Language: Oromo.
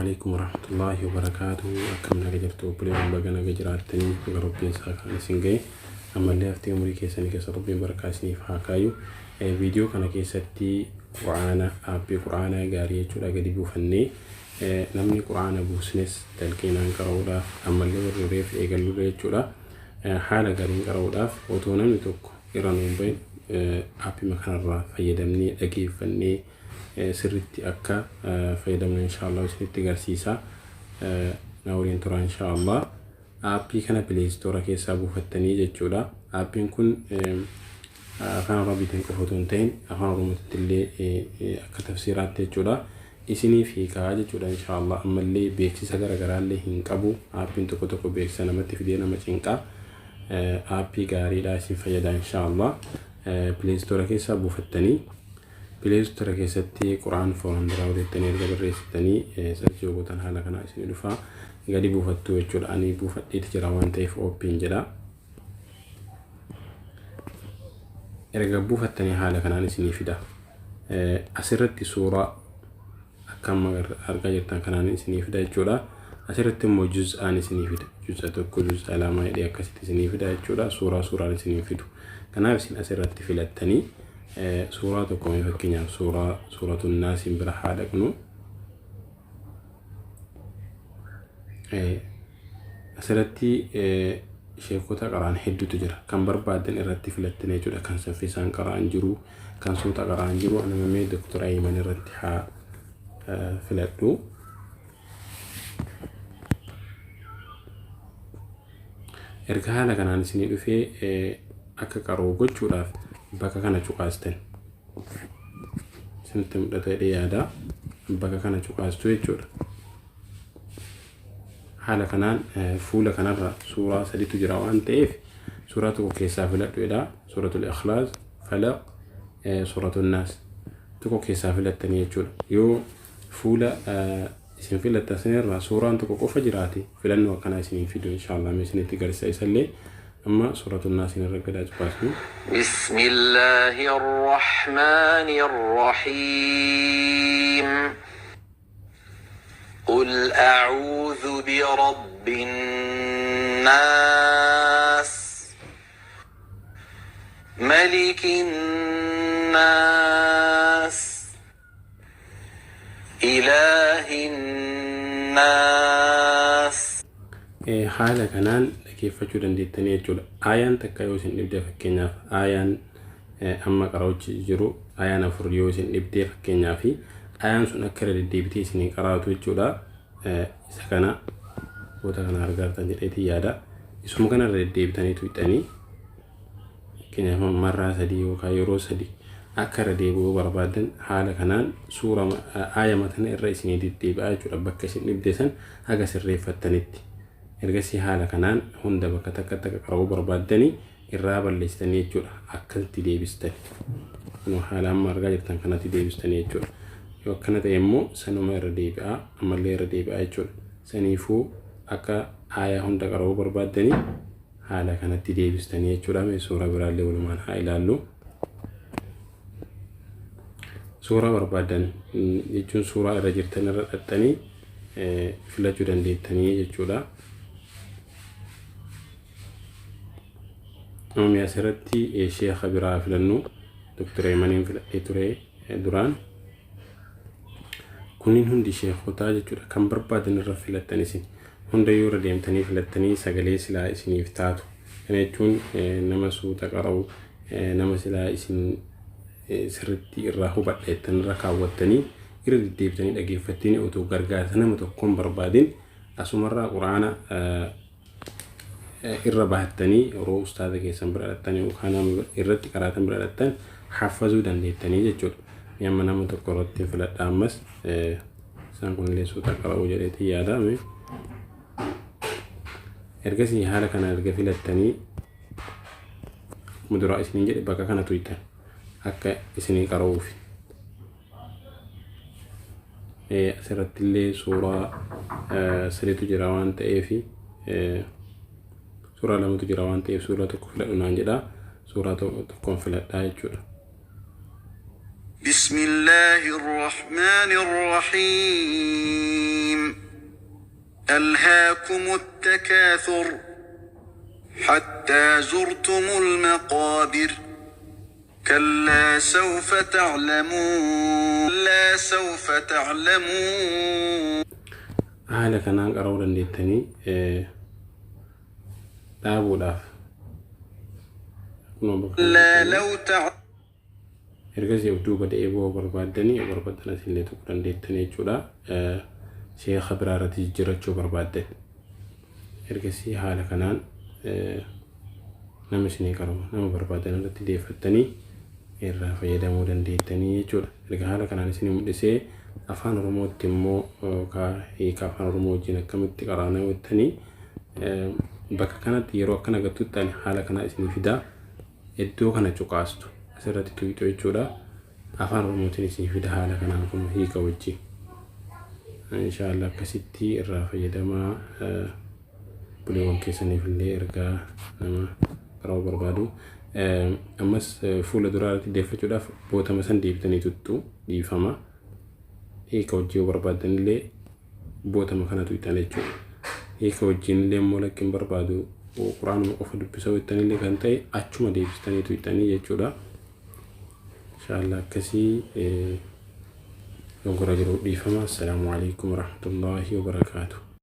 Alaikum warahmatullahi wabarakaatuh. Akkam naga jirtu obboleewwan, baga naga jiraattanii, baga Rabbiin isaa kan isin ga'e. Ammallee haftee umurii keessanii keessa Rabbiin barakaa isiniif haa kaayu. Viidiyoo kana keessatti Qur'aana, aappii Qur'aanaa gaarii jechuudha gadi buufannee, namni Qur'aana buusnes talqiinaan qara'uudhaaf, ammallee warri reef eegalludha jechuudha. Haala gaariin qara'uudhaaf otoo namni tokko irra nuun bahin aappii kanarraa fayyadamnee dhageeffannee sirritti akka fayyadamnu inshaallah isinitti agarsiisa. Na waliin tura inshaallah. Aappii kana Play Store keessaa buufattanii jechuudha. Aappiin kun afaan Arabiitiin qofa otoo hin ta'in afaan Oromootti illee akka tafsiiraatti jechuudha. Isiniif hiikaa jechuudha inshaallah. Ammallee beeksisa garaagaraallee hin qabu. Aappiin tokko tokko beeksisa namatti fidee nama cinqa. Aappii gaariidha, isin fayyada inshaallah. Play Store keessaa buufattanii Play Store keessatti Quraan for Android jettanii erga barreessitanii search gootan haala kanaa isinii dhufa. Gadi buufattu jechuudha. Ani buufadheeti jira waan ta'eef open jedha. Erga buufattanii haala kanaan isinii fida. Asirratti suuraa akka amma argaa jirtan kanaan isinii fida jechuudha. Asirratti immoo juz'aan isinii fida. Juz'a tokko, juz'a lama jedhee akkasitti isinii fida jechuudha. Suuraa suuraan isinii fidu. Kanaaf isin asirratti filattanii suuraa tokko, mee fakkeenyaaf suuraa suuratun naasiin bira haa dhaqnu. Asirratti sheekota qara'an hedduutu jira. Kan barbaadan irratti filattanii jechuudha. Kan saffisaan qara'an jiru, kan suuta qara'an jiru. Ani mee Doktor Ayiman irratti haa filadhu. Erga haala kanaan isinii dhufee akka qaroo gochuudhaaf bakka kana cuqaastan. Isinitti mul'ata jedhee yaada. Bakka kana cuqaastu jechuudha. Haala kanaan fuula kanarra suuraa saditu jira waan ta'eef suuraa tokko keessaa filadhu jedha. Suuratul Ikhlaas, Falaq, Suuratul Naas. Tokko keessaa filattanii jechuudha. Yoo fuula isin filattan sanirraa suuraan tokko qofa jiraate filannoo akkanaa isiniin fidu inshaallah. Mee isinitti garsiisa isallee. Amma Suuratul Naas irra gadaa cuqaasnu. بسم الله الرحمن الرحيم. قل أعوذ برب الناس، ملك الناس، إله الناس. Haala kanaan dhaggeeffachuu dandeettanii jechuudha. Aayaan takka yoo isin dhibde, fakkeenyaaf aayaan amma qara'uchi jiru aayaan afur yoo isin dhibdee, fakkeenyaaf aayaan sun akka irra deddeebitee isinii qaraatu jechuudha. Isa kana boota kana argaartan jedheetii yaada. Isuma kana irra deddeebitanii tuqxanii, fakkeenyaaf marraa sadii yookaan yeroo sadii akka irra deebi'uu barbaadan, haala kanaan suura aayama tana irra isinii deddeebi'aa jechuudha, bakka isin dhibde san haga sirreeffattanitti. Ergasii haala kanaan hunda bakka takka takka qara'uu barbaaddanii irraa balleessitanii jechuudha. Akkasitti deebistani. Kunoo haala amma argaa jirtan kanatti deebistanii jechuudha. Yoo akkana ta'e immoo sanuma irra deebi'aa, ammallee irra deebi'aa jechuudha. Saniifuu akka aayaa hunda qara'uu barbaaddanii haala kanatti deebistanii jechuudha. Mee suuraa biraallee walumaan haa ilaallu. Suuraa barbaadan jechuun suuraa irra jirtan irra dhaxxanii filachuu dandeettanii jechuudha. Amma asirratti sheeka biraa filannu, Dr. Eemaniin filadhee ture duraan. Kunniin hundi sheekotaa jechuudha. Kan barbaadan irra filattan isin. Hundayyuu irra deemtanii filattanii sagalee silaa isiniif taatu. Kana jechuun nama suuta qara'u, nama silaa isin sirriitti irraa hubadha jettan irra kaawwattanii irra deddeebitanii dhageeffattanii otoo gargaarsa nama tokkoon barbaadin asumarraa Quraana irra bahattanii yeroo ustaaza keessan bira dhaqxanii yookaan nama irratti qaraatan bira dhaqxan haffazuu dandeettanii jechuudha. Mee amma nama tokko irratti filadha ammas, isaan kunillee suuta qara'uu jedheetii yaada. Ergasii haala kana erga filattanii, akkuma duraa isiniin jedhe, bakka kana tuytan akka isinii qara'uufi. Asirratti illee suuraa sadiitu jira waan ta'eef, suuraa lamatu jira waan ta'eef suuraa tokko filadhu naan jedha. Suuraa tokkoon filadhaa jechuudha. بسم الله الرحمن الرحيم. ألهاكم التكاثر حتى زرتم المقابر كلا سوف تعلمون لا سوف تعلمون. Haala kanaan qara'uu dandeettanii dhaabuudhaaf kunoo bakka لا لو تع Ergasii of duuba deebi'uu barbaaddanii barbaadan asillee tuquu dandeettanii jechuudha. Sheeka biraa irratti jijjiirachuu barbaaddan. Ergasii haala kanaan nama isinii qaru nama barbaadan irratti deeffattanii irraa fayyadamuu dandeettanii jechuudha. Erga haala kanaan isinii mul'isee, afaan Oromootti immoo hiika afaan Oromoo wajjin akkamitti qaraana jettanii, bakka kanatti yeroo akkana gattutti ani haala kanaa isinii fidaa, iddoo kana cuqaastu, asirratti tuqxu jechuudha. Afaan Oromootiin isinii fida haala kanaan kun hiika wajjin. Inshaallah akkasitti irraa fayyadamaa, buleewwan keessaniif illee ergaa nama qara'uu barbaadu. Ammas fuula duraatti deeffachuudhaaf bootama san deebitanii tuttu, dhiifama. Hiika hojii yoo barbaadan illee bootama kana tuqxan jechuudha. Hiika wajjin illee immoo lakkin barbaadu, quraanuma qofa dubbisa jettan illee kan ta'e achuma deebistanii tuqxanii jechuudha. Inshaallah akkasii dogora jiru, dhiifama. Assalaamu alaikum warahmatullaahi wabarakaatuh.